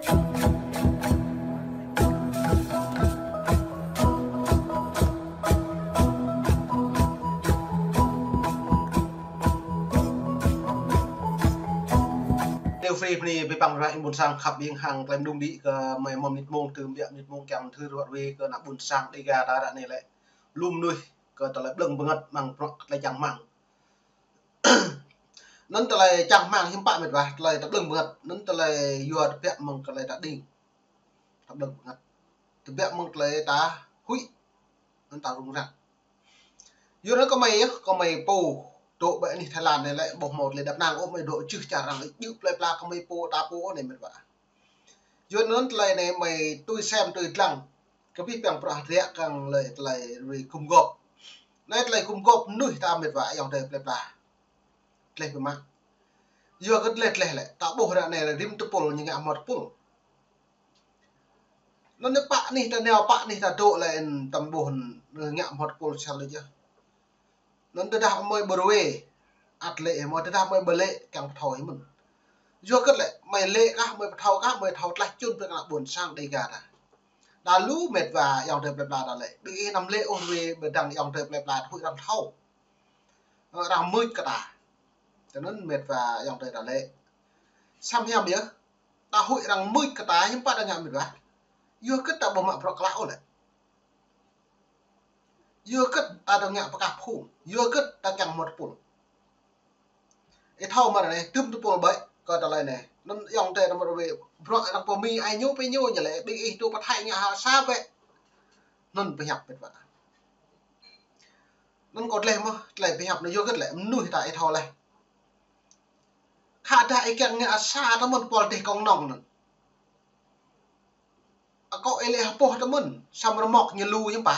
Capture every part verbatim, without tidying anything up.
Nêu free bơni bê păng ră ƀôn sang khăp ƀing hăng klem đung đĭ kơ mơi mơm nit mông tơm biă nit mông kiăng thâo ruă ruê kơ ană ƀôn sang Dega ta ră anai lĕ. Lŏm mơnuih kơ tơlơi ƀlơ̆ng bơngăt mơ̆ng bruă tơlơi čang rơmang. Anŭn tơlơi čang rơmang hiư̆m pă met wa, tơlơi ta ƀlơ̆ng bơngăt. Anŭn tơlơi yua tơbiă mơ̆ng tơlơi ta đing. Ta ƀlơ̆ng bơngăt. Tơbiă mơ̆ng tơlơi ta huĭ. Anŭn ta rŭng răng. Yua anŭn kơmơi yơh, kơmơi pô dŏ ƀơi anih Thái Lan anai lĕ ƀu hmâo tơlơi đăp năng ôh, mơi dŏ jưh čar arăng djơ̆ plơi pla kơmơi pô ta pô anai met wa. Yua anŭn tơlơi anai mơi tui sem tui dlăng. Kơ abih bang bruă hơdră kăng lĕ tơlơi ruai gum gôp. Anai tơlơi gum gôp mơnuih ta met wa ayŏng adơi plơi pla. Gleh biă mă. Yua kơ gleh gleh lĕ, ta ƀuh ră anai lĕ rĭm tơpul ñu ngă hmâo tơpul. Anŭn anai pă anih ta nao, pă anih ta dŏ lĕ ih tăm ƀuh ngă hmâo tơpul sel lĕ yơh. Anŭn tơdah mơi ƀu ruai, ăt lĕ mơi, tơdah mơi ƀu lĕ kiăng pơthâo hĭ mơ̆n. Yua kơ lĕ, mơi lĕ kah, mơi pơthâo kah, mơi thâo tlaih čun ƀing ană ƀôn sang Dega ta. Đa lu met wa ayŏng adơi plơi pla ta lĕ. Ƀing ih anăm lĕ ôh ruai ƀơi đang ayŏng adơi plơi pla ta huĭ arăng thâo. Ơ, arăng mưč kơ ta. Tui anŭn met wa ayŏng adơi ta lĕ. Samơ̆ hiam yơh. Ta huĭ arăng mưč kơ ta hiư̆m pă ta ngă met wa. Yua kơ ta ƀu mă bruă klă ôh lĕ. Yua kơ ta dŏ ngă pơkah phung. Yua kơ ta kiăng hmâo tơpul. Ih thâo mơ̆ anai, tơm tơpul ƀơi, kơ tơlơi anai. Anŭn ayŏng adơi ta mă ruai, bruă arăng pơmĭn ai ñu pơ ñu ñu lĕ, ƀing ih dŏ pơ Thái ngă ha sa bĕ. Anŭn pơhiăp met wa. Anŭn kâo gleh mơ̆, tơlơi pơhiăp anŭn yua kơ lĕ, mơnuih ta ih thâo leh. Khă dah ih kiăng ngă sa tơmơ̆n pôl dêh kông nong anŭn. Akŏ ih lĕ hơpôh tơmơ̆n, samơ̆ rơmŏk ñu lu ñu pă.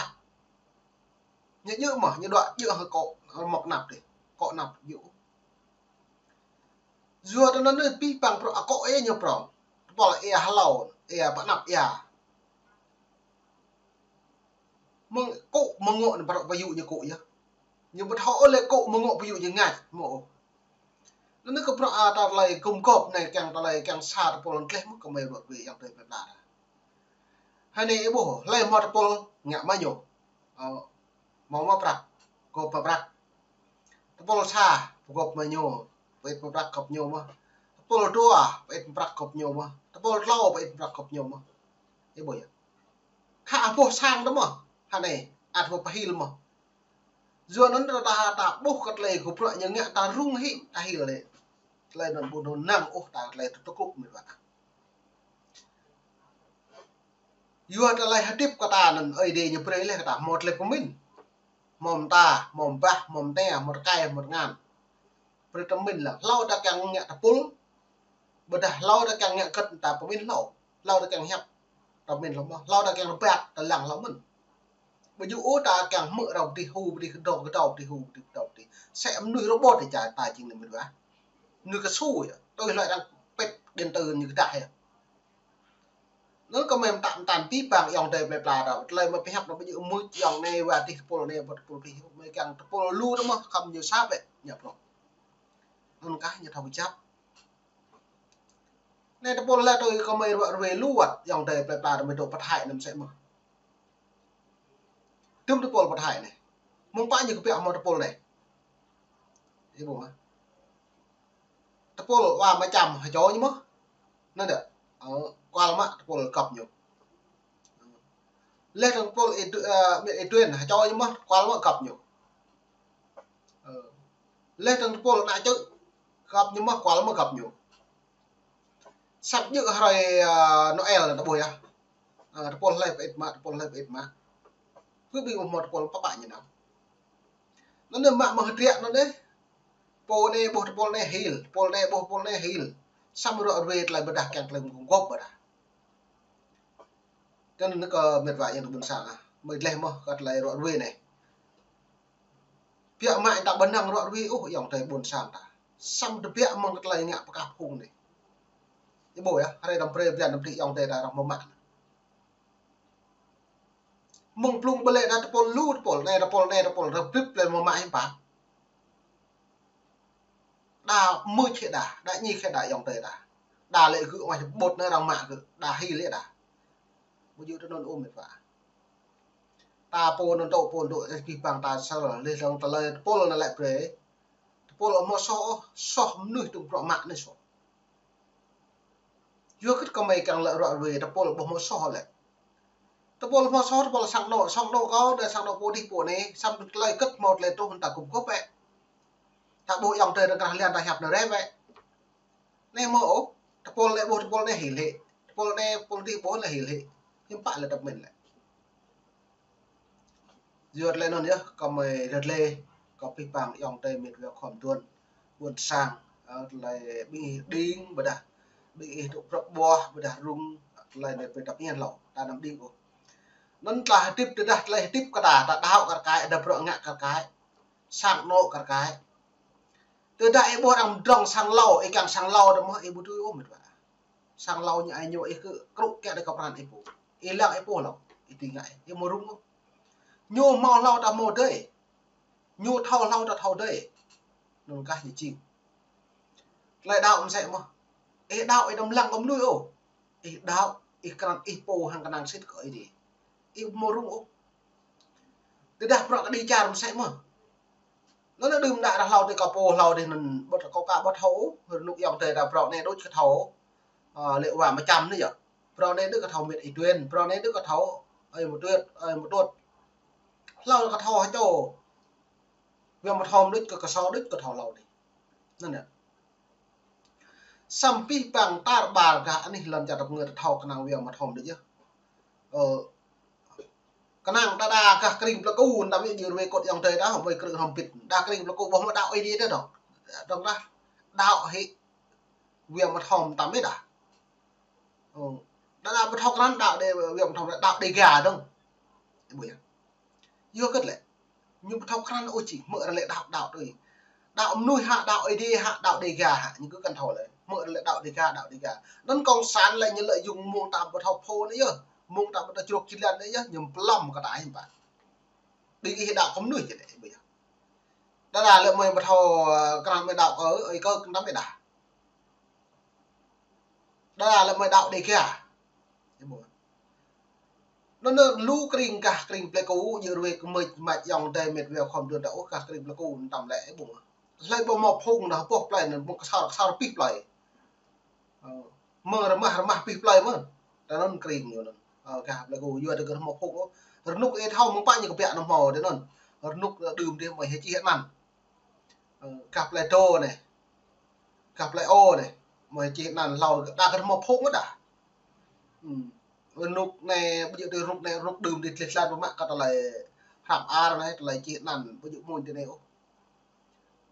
Ñu djơ̆ mơ̆, ñu đuaĭ djơ̆ hơkŏ, rơmŏk anăp dêh, akŏ anăp djơ̆. Yua tui anŭn anai abih bang bruă akŏ ih ñu prŏng. Tơpul ia hlâo, ia pơ anăp ia. Mơ̆ng kŭ mơ̆ng ngŏ anŭn bruă pơyŭ ñu kŭ yơh. Ñu ƀu thâo ôh lĕ kŭ mơ̆ng ngŏ pơyŭ ñu ngă mơ̆ ôh. Anŭn anai kơ bruă, a, tơlơi gum gôp anai kiăng tơlơi kiăng sa tơpul gleh mơ̆ kơmơi ruă ruai ayŏng adơi plơi pla ta. Hơnai ih ƀuh, hlơi hmâo tơpul ngă mă ñu. Ơ, hmâo mă prăk, gôp mă prăk. Tơpul sa, pơgôp mă ñu, pơit mă prăk gôp ñu mơ̆. Tơpul dua, pơit mă prăk gôp ñu mơ̆. Tơpul klâo, pơit mă prăk gôp ñu mơ̆. Ih ƀuh yơh. Khă ƀuh sang tơ mơ̆. Hơnai, ăt ƀuh pơhil mơ̆. Yua anŭn ta, ta, ta ƀuh kơ tơlơi gơ̆ bruă ñu ngă ta rŭng hĭ, ta hil lĕ. Tơlơi anŭn ƀu dŏ năng ôh ta tơlơi tơkŭp met wa. Yua tơlơi hơdip kơ ta anŭn Ơi Adai ñu brơi leh kơ ta hmâo tơlơi pơmĭn. Hmâo mơta, hmâo mơbah, hmâo mơte, hmâo tơkai, hmâo tơngan. Brơi ta pơmĭn lăng. Hlâo ta kiăng ngă tơpul. Ƀôdah hlâo ta kiăng ngă kơ̆t ta pơmĭn hlâo. Hlâo ta kiăng hiăp ta pơmĭn hlâo mơ̆. Hlâo ta kiăng rơbat ta lăng hlâo mơ̆n. Ƀu djơ̆ ôh ta kiăng hmư̆ arăng pơdih hu pơdih kơdâo kơdâo pơdih hu pơdih kơdâo pơdih. Sĕ mơnuih robot ta čar ta jing anai met wa. Mơnuih kơsu yơh. Tui hlơi arăng pĕt điện tử ñu kơdah yơh. Anŭn kơmơi mơtă mơtăn abih bang ayŏng adơi plơi pla ta. Tơlơi mơi pơhiăp anŭn ƀu djơ̆ mưč ayŏng anai wa dih tơpul anai wa tơpul dih. Mơi kiăng tơpul lu tơ mơ̆ khŏm ñu sa bĕ ñu prŏng. Anŭn kah ñu thâo kơjăp. Anai tơpul lĕ tui kơmơi ruă ruai lu wơ̆t ayŏng adơi plơi pla ta mơi dŏ pơ Thái anŭn sĕ mơ̆. Tơm tơpul pơ Thái anai. Mơ̆ng pă ñu kơ biă hmâo tơpul anai. Ih ƀuh mơ̆. Tơpul wa mă čăm hơčô ñu mơ̆. Anŭn dơ̆. Ơ, kual mă tơpul gŏp ñu. Leh dơ̆ng tơpul ih du-, ơ, ih duen hơčô ñu mơ̆, kual mă gŏp ñu. Ơ. Leh dơ̆ng tơpul ană čư̆ gŏp ñu mơ̆, kual mă gŏp ñu. Săp djơ̆ hrơi, ơ, Noel anŭn ta ƀuh yơh. Ơ, tơpul hlơi pơit mă, tơpul hlơi pơit mă. Pơƀing ƀu hmâo tơpul pơpă ñu nao. Anŭn anai mă mơ̆ hơdră anŭn anai. Pô anai ƀuh tơpul anai hil, tơpul anai ƀuh tơpul anai hil. Samơ̆ ruă ruai tơlơi ƀôdah kiăng tơlơi gum gôp ƀôdah. Tui anŭn kơ met wa ayŏng adơi ƀôn sang ah. Mơi gleh mơ̆ kơ tơlơi ruă ruai anai. Biă mă ta ƀu năng ruă ruai ôh ayŏng adơi ƀôn sang ta. Samơ̆ tơbiă mơ̆ng kơ tơlơi ngă pơkah phung anai. Ih ƀuh yơh, hrơi đăm brơi blan đăm đĭ ayŏng adơi ta arăng hmâo mă. Mơ̆ng blung ƀơi lĕ đa tơpul lu tơpul, anai tơpul, anai tơpul, rơbĭp lĕ hmâo mă hiư̆m pă. Đa mưč hĭ đa, đa ñik hĭ đa ayŏng adơi ta. Đa lĕ gơ̆ oai ƀut anai arăng mă gơ̆, đa hil lĕ đa. Ƀu djơ̆ tui anŭn ôh met wa. Ta pô anŭn tŏ pô tŏ, ih pih pang ta sel, leh dong tơlơi tơpul anŭn lĕ brơi. Tơpul ƀu hmâo soh ôh, soh mơnuih tum prŏ mă anai soh. Yua kơ gơmơi kiăng lĕ ruă ruê tơpul ƀu hmâo soh lĕ. Tơpul hmâo soh, tơpul sang anŏ, sang anŏ kâo, đa sang anŏ pô dih pô anai, samơ̆ tơlơi kơ̆t hmâo tơlơi truh ta gum gôp bĕ. Ta ƀuh ayŏng adơi arăng krah lian ta hiăp anai rĕ bĕ. Anai hmâo ôh, tơpul anai ƀuh tơpul anai hil hĭ. Tơpul anai pul dih ƀuh anai hil hĭ. Hiư̆m pă lĕ tơpul anai lĕ. Yua tơlơi anŭn yơh, gơmơi rơlê, kâo pih pang ayŏng adơi met wa khŏm tuan, ƀuôn sang, ơ, tơlơi ƀing ih đing, ƀôdah ƀing ih tŭ prăp ƀuah, ƀôdah rŭng, tơlơi anai pơtăp ñen hlâo, ta anăm đing ôh. Anŭn tơlơi hơdip, tơdah tơlơi hơdip kơ ta, ta đaŏ kar kaĭ, đa bruă ngă kar kaĭ, sang anŏ kar kaĭ. Tơdah ih ƀuh arăng pơdrŏng sang hlâo, ih kiăng sang hlâo tơ mơ̆, ih ƀu tui ôh met wa. Sang hlâo ñu ai ñu ih kơ krŭ kiăng đa kơ pran ih pô. Ih lăng ih pô hlâo, ih tui ngă ih, ih hmâo rŭng ôh. Ñu hmâo hlâo ta hmâo dơi. Ñu thâo hlâo ta thâo dơi. Anŭn kah ñu jing. Tơlơi đaŏ mơsĕ mơ̆n. Ih đaŏ ih anăm lăng kơ mơnuih ôh. Ih đaŏ, ih krăn ih pô hăng kơnang sĭt kơ Ơi Adai. Ih hmâo rŭng ôh. Tơdah bruă kơđi čar mơsĕ mơ̆n. Anŭn đưm đă ră hlâo adih kâo pô hlâo adih anŭn ƀu thâo kâo ka ƀu thâo, rơnŭk ayŏng adơi ta bruă anai đôč kơ thâo. Ơ, lĕ wa mơčăm anai yơh. Bruă anai đôč kơ thâo met ih tuen, bruă anai đôč kơ thâo, ơi mơtuôt, ơi mơtuôt. Hlâo kơ thâo hơčô. Wa mơthom đôč kơ kơsô đôč kơ thâo hlâo adih. Anŭn yơh. Samơ̆ pih pang tar ƀar gah anih lŏn čar ta pơngơ̆ ta thâo kơnang wa mơthom đôč yơh. Ơ, kơnang đa đa gah kring plơi ku, tăm yơh jơr wai kŏt ayŏng adơi đa, hmâo krư̆ hrŏm pit. Đa kring plơi ku ƀu hmâo đaŏ Ơi Adai đa dŏ. Dŏ đa đaŏ hĭ wa mơthom tăm yơh đa. Ơ, đa đa ƀu thâo krăn đaŏ đe, wa mơthom đaŏ Dega dŏng. Ƀu yơh. Yua kơ tơlơi. Ñu ƀu thâo krăn ôh či, hmư̆ arăng lĕ đaŏ, đaŏ tui. Đaŏ mơnuih hă, đaŏ Ơi Adai hă, đaŏ Dega hă, ñu kơ kăn thâo lĕ. Hmư̆ arăng lĕ đaŏ Dega, đaŏ Dega. Anŭn cộng sản lĕ ñu lợi dụng mơ̆ng ta ƀu thâo phô anai yơh. Mơ̆ng ta ƀu thâo čruk či lăn anai yơh, ñu pơlăm kơ ta hiư̆m pă. Ƀing ih đaŏ kơ mơnuih či lĕ, ƀu yơh. Đa đa lĕ mơi ƀu thâo, ơ, krăn mơi đaŏ kơ, ơi kơ kơnam mơi đa. Đa đa lĕ mơi đaŏ Dega. Anŭn, anŭn lu kring gah kring plơi ku, jơr wai kơ mơi mă ayŏng adơi met wa khŏm tuan ta ôh gah kring plơi ku tăm lĕ ƀu. Hlơi ƀu hmâo phung đa pŏh plơi anŭn ƀu kơsar, kơsar pih plơi. Ơ, mơ̆ng rơmah, rơmah pih plơi mơ̆n. Ta anŭn kring ñu anŭn. Ơ, gah plơi ku yua ta kơ hmâo phung ôh. Rơnŭk ih thâo mơ̆ng pă ñu kơ biă anŭn hmâo ta anŭn. Rơnŭk đưm adih mơi hơčih anăn. Ơ, gah plơi Tô anai. Gah plơi Ơ anai. Mơi hơčih anăn hlâo đa kơ hmâo phung đa. Ơ, rơnŭk anai, ƀu djơ̆ tui rơnŭk anai, rơnŭk đưm adih tlĕ tlan ƀu mă kơ tơlơi hrăp ar anai, tơlơi čih anăn, ƀu djơ̆ mơ̆n tui anai ôh.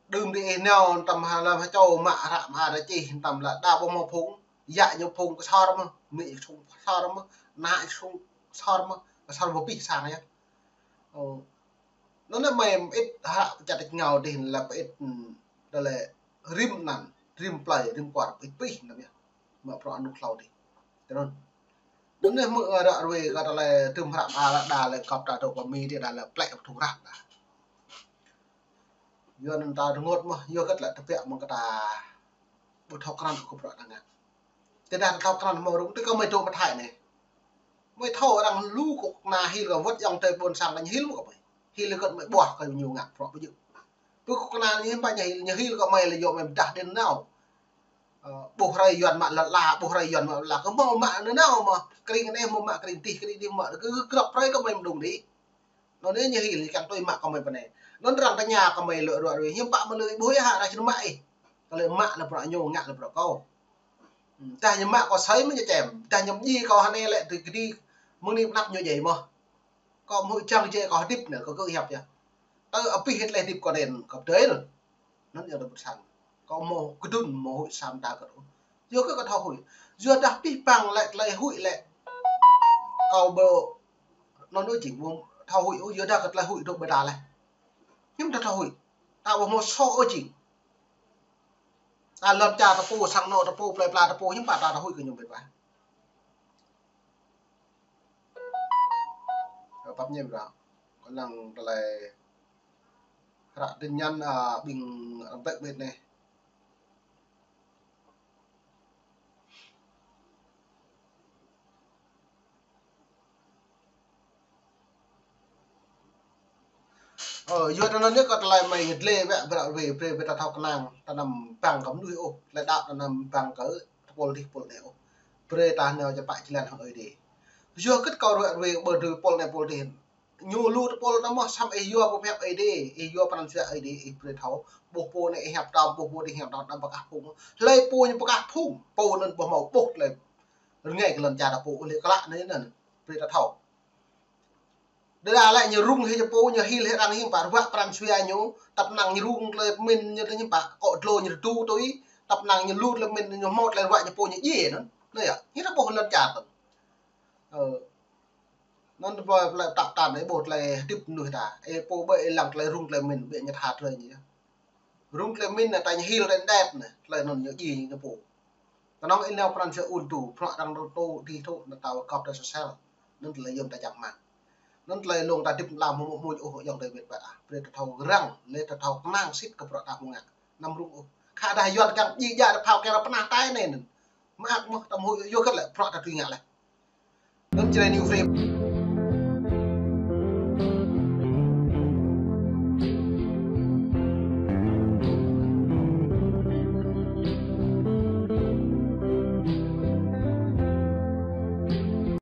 Đưm adih ih nao tăm ha lăm ha čô mă hrăp ar čih tăm lĕ đa ƀu hmâo phung, yă ñu phung kơsar mơ̆n, amĭ phung kơsar mơ̆n, ană phung kơsar mơ̆n, kơsar ƀu pih sang yơh. Ơ, anŭn lĕ mơi mơit hă čăt ngao adih lĕ mơit, ơ, tơlơi rĭm anăn, rĭm plơi, rĭm kwar, mơit pih anăn yơh. Mă bruă anŭn hlâo adih. Tui anŭn. Anŭn lĕ mơ̆ ră ruai kơ tơlơi tŭm hrăp ar đa lĕ kơp ta dŏ pơ Mi adih đa lĕ plĕ ƀu thâo hrăp đa. Yua anŭn ta rơngot mơ̆n, yua kơ tơlơi tơbiă mơ̆ng kơ ta ƀu thâo krăn kơ bruă ta ngă. Tơdah ta thâo krăn hmâo rŭng, tui kơ mơi dŏ pơ Thái anai. Mơi thâo arăng lu kơ kơnang hil kơ wơ̆t ayŏng adơi ƀôn sang kơ ñu hil mơ̆ kơ mơi. Hil kơ mơi ƀuah kơ ñu ngă bruă ƀu djơ̆. Pơ kơnang ñu hiư̆m pă ñu hil, ñu hil kơ mơi lĕ yua mơi pơdah đen nao. Ơ, ƀuh hrơi Yuan mă lăt la, ƀuh hrơi Yuan mă lăt la. Kơ hmâo mă nanao mơ̆, kring anai hmâo mă kring adih, kring adih mă. Kơ grăp hrơi kơ mơi mơđung đĭ. Anŭn anai ñu hil, ñu kiăng tui mă kơ mơi pơ anai. Anŭn arăng tơña kơ mơi lĕ ruă ruai. Hiư̆m pă mơi lĕ ƀuh yơh, arăng či mă ih. Kơ lĕ mă lĕ bruă ñu, ngă lĕ bruă kâo. Dah ñu mă kâo sơi mơ̆ ñu čem. Dah ñu djai kâo hơnai lĕ tui kơđi mơ̆ng anai pơ anăp ñu djai mơ̆n. Kâo hmâo čang djai kâo hơdip anai, kâo kơ hiăp yơh. Tơ abih hĭ tơlơi hơdip kâo đen, kâo pơdơi anŭn. Anŭn yơh ta ƀuh sang. Kâo hmâo kơdŭn hmâo huĭ sa mơta kơ anŭn. Yua kơ kâo thâo huĭ. Yua dah pih pang lĕ tơlơi huĭ lĕ. Kâo ƀu anŭn ôh jing ƀu thâo huĭ ôh, yua dah kơ tơlơi huĭ dŏ ƀơi ta lĕ. Hiư̆m ta thâo huĭ. Ta ƀu hmâo soh ôh jing. Ta lŏn čar ta pô, sang anŏ ta pô, plơi pla ta pô, hiư̆m pă ta thâo huĭ kơ ñu mơ̆n ƀă. Pap ñem ră. Kâo lăng tơlơi hră tin nhắn, ơ, ƀing arăng pĕk ƀĕt anai. Ơ, yua anŭn yơh kơ tơlơi mơi dlê wĕ bră wĕ brơi, brơi ta thâo kơnang, ta anăm bang kơ mơnuih ôh, tơlơi đaŏ ta anăm bang kơ tơpul dih tơpul anai ôh. Brơi ta nao čơpă jơlan hăng Ơi Adai. Yua kơ kâo ră wĕ ƀơi tơpul anai tơpul dih. Ñu lu tơpul anŭn mơ̆ samơ̆ ih yua pơhiăp Ơi Adai, ih yua pran jua Ơi Adai, ih brơi thâo. Ƀuh pô anai ih hiăp tơm, ƀuh pô dih hiăp tơm, anăm pơkah phung. Hlơi pô ñu pơkah phung, pô anŭn ƀu hmâo ƀuh tơlơi rơngai kơ lŏn čar ta pô, ôh lĕ klă anai anŭn. Brơi ta thâo. Đơđa lĕ ñu rŭng hĭ čơpô, ñu hil hĭ arăng hiư̆m pă ruă pran jua ñu, tăp năng ñu rŭng tơlơi pơmĭn ñu tơ hiư̆m pă, kŏ dlô ñu rơdu tui, tăp năng ñu lu tơlơi pơmĭn ñu hmâo tơlơi ruă čơpô ñu djai anŭn. Anai yơh, ñu ta ƀuh lŏn čar ta. Ơ. Anŭn tơpă tơlơi tăp tăn, ih ƀuh tơlơi hơdip mơnuih ta. Ih pô ƀơi ih lăng tơlơi rŭng tơlơi pơmĭn, ƀĕ ñu tha tơlơi ñu yơh. Rŭng tơlơi pơmĭn anai, ta ñu hil tơlơi đet anai, tơlơi anŭn ñu djai ñu pô. Kơnơ̆ng ih nao pran jua ŭn tu, bruă arăng rơtu, dih tŭ, anŭn ta wơr kŏp tơlơi sosel. Anŭn tơlơi yôm ta čang rơmang. Anŭn tơlơi lông ta hơdip lăm hmư̆ mơ̆ mơ̆ ôh, ayŏng adơi met wa ah. Brơi ta thâo răng, lĕ ta thâo kơnang sĭt kơ bruă ta hmư̆ ngă. Anăm rŭng ôh. Khă dah Yuan kiăng djai djă ta phao kiăng ta pơnah tai anai anŭn. Mơak mơ̆ ta hmư̆ yua kơ lĕ bruă ta tui ngă lĕ. Anŭn Jrai New Frame.